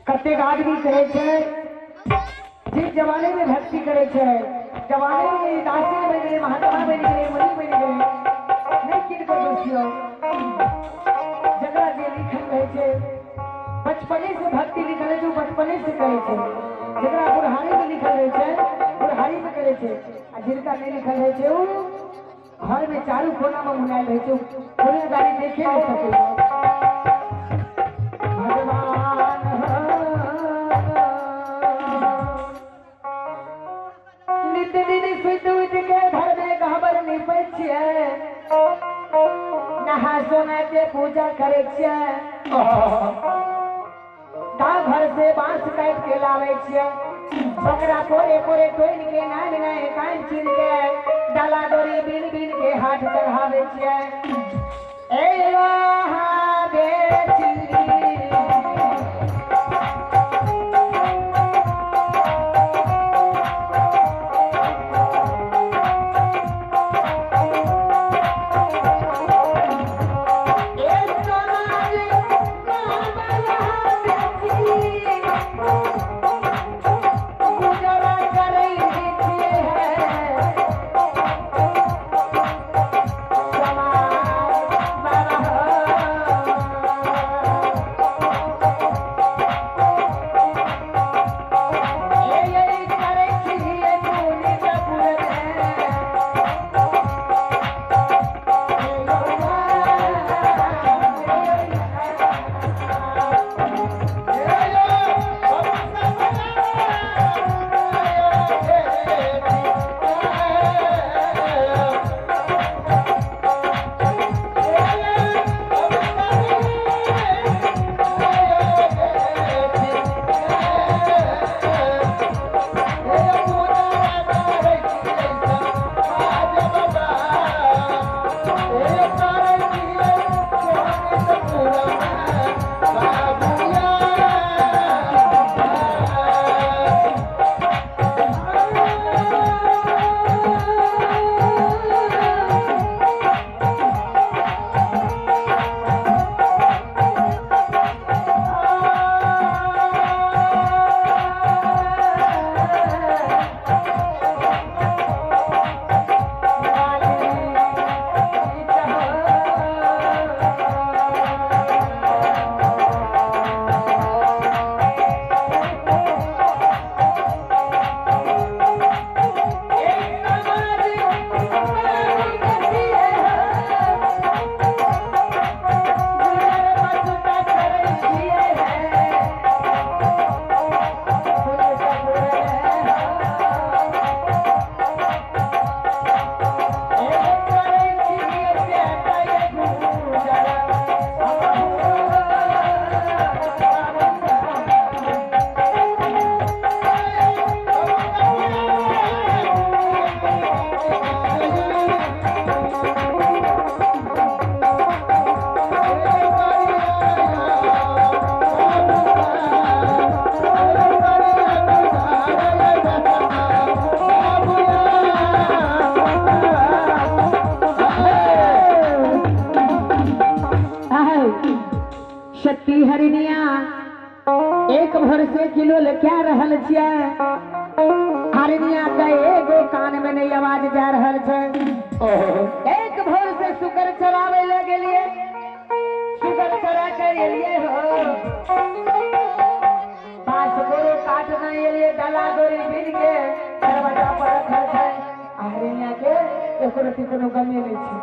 कतेक आदमी कहै छै जे जवानी में भक्ति करे छै, जवानी में दासी बनि गेलै, महात्मा बनि गेलै, मुनि बनि गेलै, नहि किनको दोषियो। जकरा जे लिखल रहै छै, बचपने से भक्ति लिखल रहै छै, ओ बचपने से करै छै। जकरा बुढ़ारी में लिखल रहै छै, बुढ़ारी में करै छै। आ जिनका नहि लिखल रहै छै, ओ घर में चारू कोना में मुनायल रहै छै, दुनियादारी देखे नहि सकै। भगवान नित दिन सुति उठि के घर में गहबर निपै छियै, नहा सोना के पूजा करै छियै, गाँव घर से बांस काटि के लाबै छियै, ओकरा पोरे पोरे टोनि के नान नान कान चीर के डाला डोरी बीन बीन के हाथ चढ़ाबै छियै। ए लोहा बेची गुजरा करै छियै समाज बाबा हो। ए ए करै छियै पुण्यपुरमे। शक्ति हरिणिया एक भर से किलो क्या रहल छियै। हरिणिया के एगो कान में नहीं आवाज जा रहल छै। एक भर से सुगर चरावे ले गेलिए, सुगर चरा के एलिए हो, बांस गोरो काट नहीं एलिए, डाला डोरी बीन के दरवाजा पर रखल छै। हरिणिया के एको रत्ती कोनो गमे नहीं छै।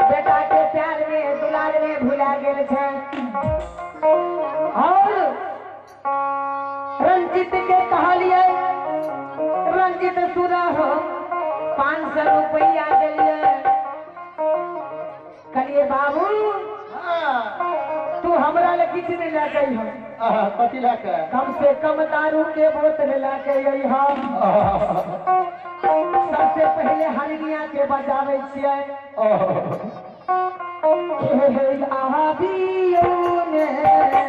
बेटा के प्यार में दुलार में भुला गेल छै। और रंजित के कहलिए, रंजित सुना हो, 500 रुपया दिलिए। कहलिए बाबू तू हमरा ले किछु नहीं लए के अइहऽ। कथी लए के? कम से कम दारू के बोतल लए के अइहऽ। सबसे पहले हरिणिया के बजाबै छियै। हे आबियौ ने।